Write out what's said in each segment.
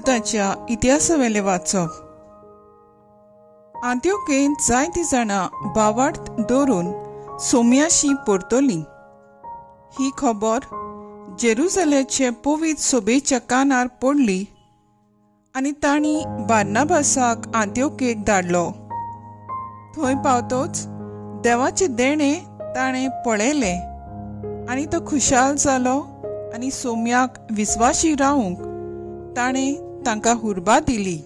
प्रेरिताच्या इतिहासावेलें वाचप. आंत्योकेंत जायतीं जाणां भावार्थ दवरून सोम्याशी परतलीं. ही खबर जेरुजलेचे पवित्र सभेच्या कानार पडली आनी तांणी बार्नाबासाक आंत्योकेक धाडलो. थंय पावतोच देवाचें देणें ताणें पळयलें आनी तो खुशाल जालो आनी सोम्याक विस्वाशी रावंक ताणें तांकां हुर्बा दिली,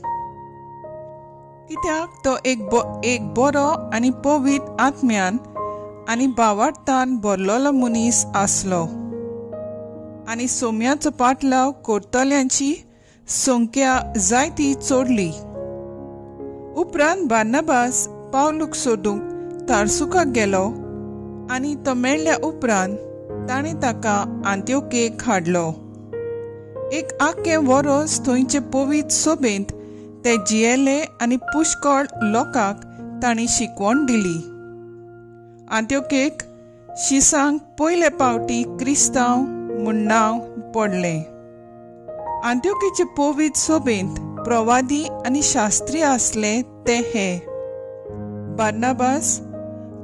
कित्याक तो एक बरो आनी पवित्र आत्म्यान आनी भावार्थान भरलेलो मनीस आसलो आनी सोम्याचो पाटलाव करतल्यांची संख्या जायती चडली. उपरांत बार्नाबास पावलूक सोदूंक तारसुकाक गेलो आनी तो मेळ्ळ्या उपरांत ताणें ताका आंत्योकेक हाडलो. एक आख्खें वरोस थंयचे पवित्र सभेंत ते जियेले आनी पुष्कळ लोकांक तांणी शिकवण दिली. आंत्योकेक शिसांक पयले पावटी क्रिस्तांव म्हूण नांव पडलें. आंत्योकेचे पवित्र सभेंत प्रवादी आनी शास्त्री आसले ते हे: बार्नाबास,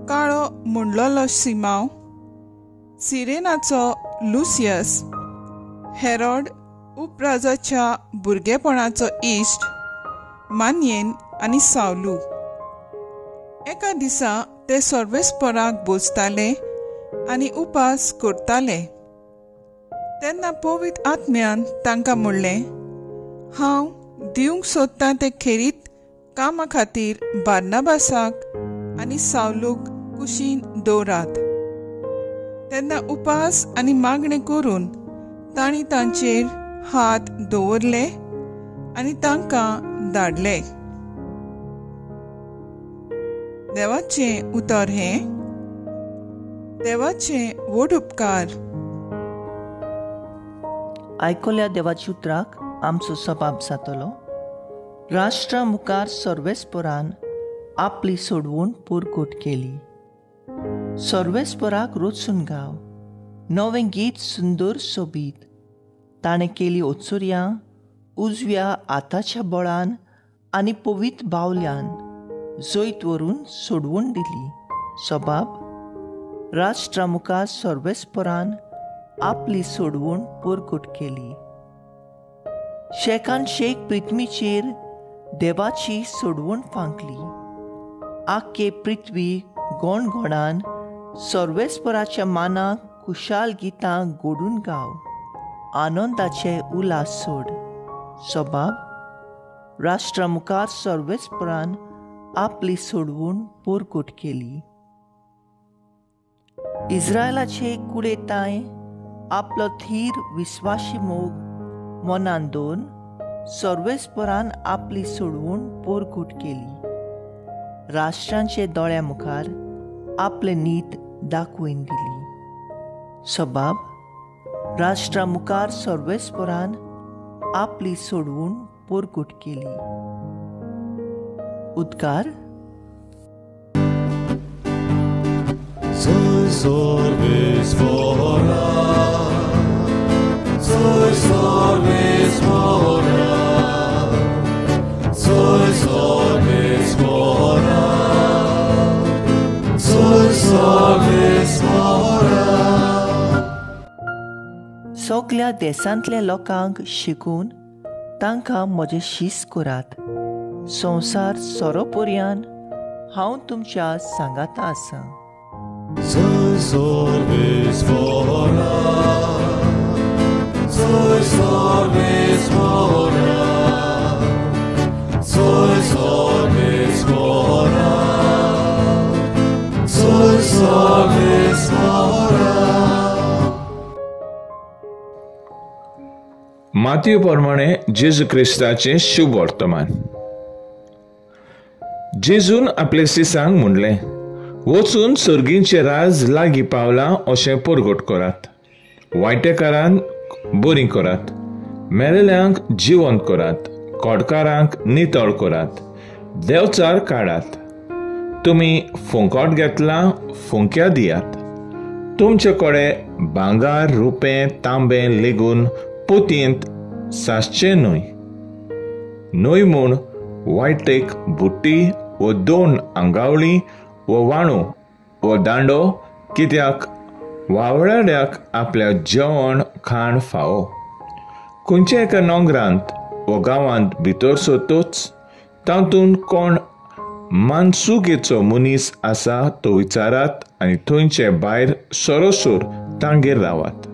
काळो म्हणलोलो सिमांव, सिरेनाचो लुसियस, हेरॉड उपराजाच्या भुरगेपणाचो इश्ट, मानयेन आनी सावलू. एका दिसा ते सर्वेस्पराक बसताले आनी उपास करताले. तेन्ना पवित्र आत्म्यान तांकां म्हणलें, हांव दिवंक सोदतां ते खेरीत कामा खातीर बार्नाबासाक आनी सावलूक कुशीन दवरात. तेन्ना उपास आनी मागणें करून तांणी तांचेर हात दवरले आनी तांकां धाडले. देवाचें उतर हें. देवाचें व्हड उपकार. आयकल्या देवाच्या उतराक आमचो सबाब जातलो. राष्ट्रा मुखार सर्वेस्परान आपली सोडवून पुरकूट केली. सर्वेस्पराक रोचून गाव नवें गीत सुंदर सोबीत. ताणें केली ओचुर्यां उजव्या हाताच्या बळान आनी पवित्र बावल्यान जैत व्हरून सोडवून दिली. सबाब राष्ट्रा मुखार सर्वेस्परान आपली सोडवून पुरकूट केली. शेकान शेक पृथ्वीचेर देवाची सोडवून फांकली. आख्खे पृथ्वी गोणगोणान सर्वेस्पराच्या मानाक खुशाल गितां गोडून गाव, आनंदाचे उल्हास सोड. सबाब राष्ट्रा मुखार सर्वेस्परान आपली सोडवून पुरकूट केली. इस्रायलाचे कुळेताय आपलो थीर विस्वाशी मोग मनान दोन सर्वेस्परान आपली सोडवून पोरकूट केली. राष्ट्रांचे दोळ्या मुखार आपले नीत दाखोवन दिली. सबाब राष्ट्रा मुखार सर्वेस्परान आपली सोडवून पोरकूट केली. उद्गार. सगल्या देशांतल्या लोकांक शिकून तांकां म्हजें शीस करात. संवसार सोरोपर्यान हांव तुमच्या सांगाता आसा. मातये प्रमाणे जेजू क्रिस्ताचें शुभ वर्तमान. जेजून आपले सिसांक म्हणलें, वचून सर्गींचें राज लागीं पावलां अशें परगट करात. वायटेकारांक बरीं करात, मेलेल्यांक जिवंत करात, कोडकारांक नितळ करात, देवचार काडात. तुमी फुंकट घेतलां, फुंक्या दियात. तुमचे कडेन भांगर, रुपें, तांबें लेगून पोतयेंत सासचें न्हय. न्हय म्हूण वायटेक बुट्टी वो 2 आंगावळी वो वाणो वो दांडो, कित्याक वावराड्याक आपल्या जेवण खाण फावो. खंयच्या एका नोंगरांत वो गांवांत भितर सरतोच तातूंत कोण मानसुकेचो मनीस आसा तो विचारात आनी थंयचे भायर सरोसर तांगेर रावात.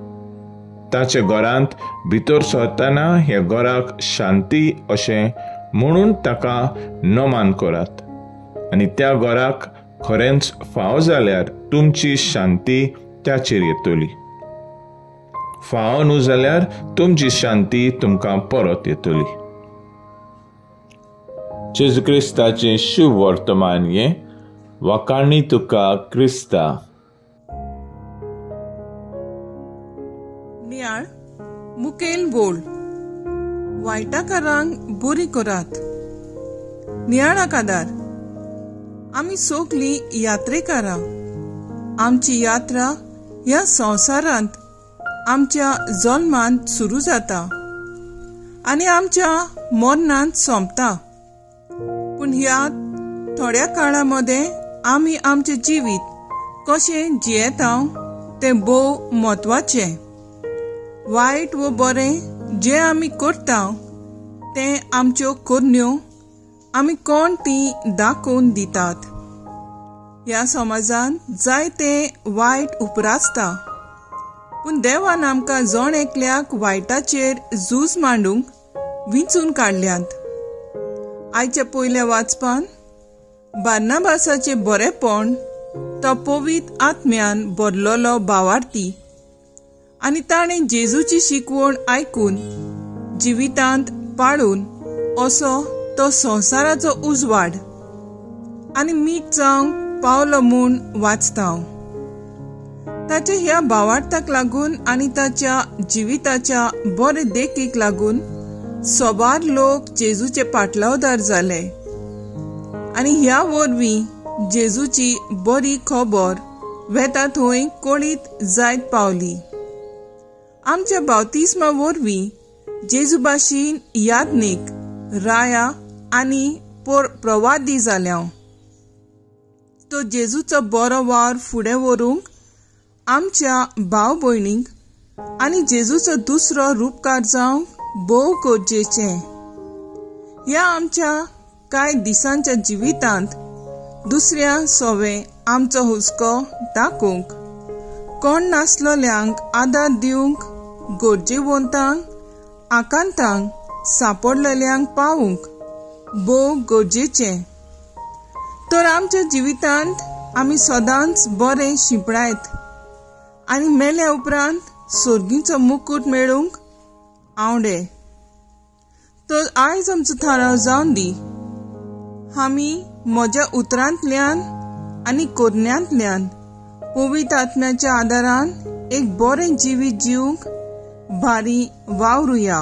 ताचे घरांत भितर सरतना ह्या घराक शांती अशें म्हणून ताका नमान करात आनी त्या घराक खरेंच फाव जाल्यार तुमची शांती त्याचेर येतली, फाव न्हू जाल्यार तुमची शांती तुमकां परत येतली. जेजू क्रिस्ताचें शुभ वर्तमान हें. वाखाणी तुका क्रिस्ता. नियाळ मुखेल बोल वायटाकारांक बरी करात. नियाळाक आदार. आमी सगलीं यात्रेकारां. आमची यात्रा ह्या संवसारांत आमच्या जल्मांत सुरू जाता आनी आमच्या मरणांत सोंपता. पूण ह्या थोड्या काळा मदें आमी आमचें जिवीत कशें जियेता तें भोव म्हत्वाचें. वायट वो बरें जें आमी करता तें आमच्यो करण्यो आमी कोण ती दाखोवन दितात. ह्या समाजांत जायते वायट उपरासता, पूण देवान आमकां जण एकल्याक वायटाचेर झूज मांडूंक विंचून काडल्यांत. आयच्या पयल्या वाचपान बार्नाबासाचें बरेपण तो पवित्र आत्म्यान भरलेलो भावार्थी आनी ताणें जेजूची शिकवण आयकून जिवितांत पाळून असो तो संवसाराचो उजवाड आनी मीठ जावंक पावलो म्हूण वाचता. ताच्या ह्या भावार्थाक लागून आनी ताच्या जिविताच्या बरे देखीक लागून सोबार लोक जेजूचे पाटलावदार जाले आनी ह्या वरवीं जेजूची बरी खबर वेता थंय कळीत जायत पावली. आमच्या बावतिस्मा वरवीं जेजू भाशेन याज्ञीक, राया आनी प्रवादी जाल्या. तो जेजूचो बरो वावर फुडें व्हरूंक आमच्या भाव भयणींक आनी जेजूचो दुसरो रुपकार जावंक भोव गरजेचें. ह्या आमच्या कांय दिसांच्या जिवितांत दुसऱ्या सोवे आमचो हुस्को दाखोवंक, कोण नासलोल्यांक आदार दिवंक, गरजेवंतांक, आकांतांक सांपडलेल्यांक पावूंक भोव गरजेचें. तर आमच्या जिवितांत आमी सदांच बरें शिंपडायत आनी मेल्या उपरांत सोर्गीचो मुकूट मेळूंक आवडे. तर आयज आमचो थाराव जावन दी, आमी म्हज्या उतरांतल्यान आनी करण्यांतल्यान पवित्र आत्म्याच्या आदारान एक बरें जिवीत जिवंक भारी वावरुया.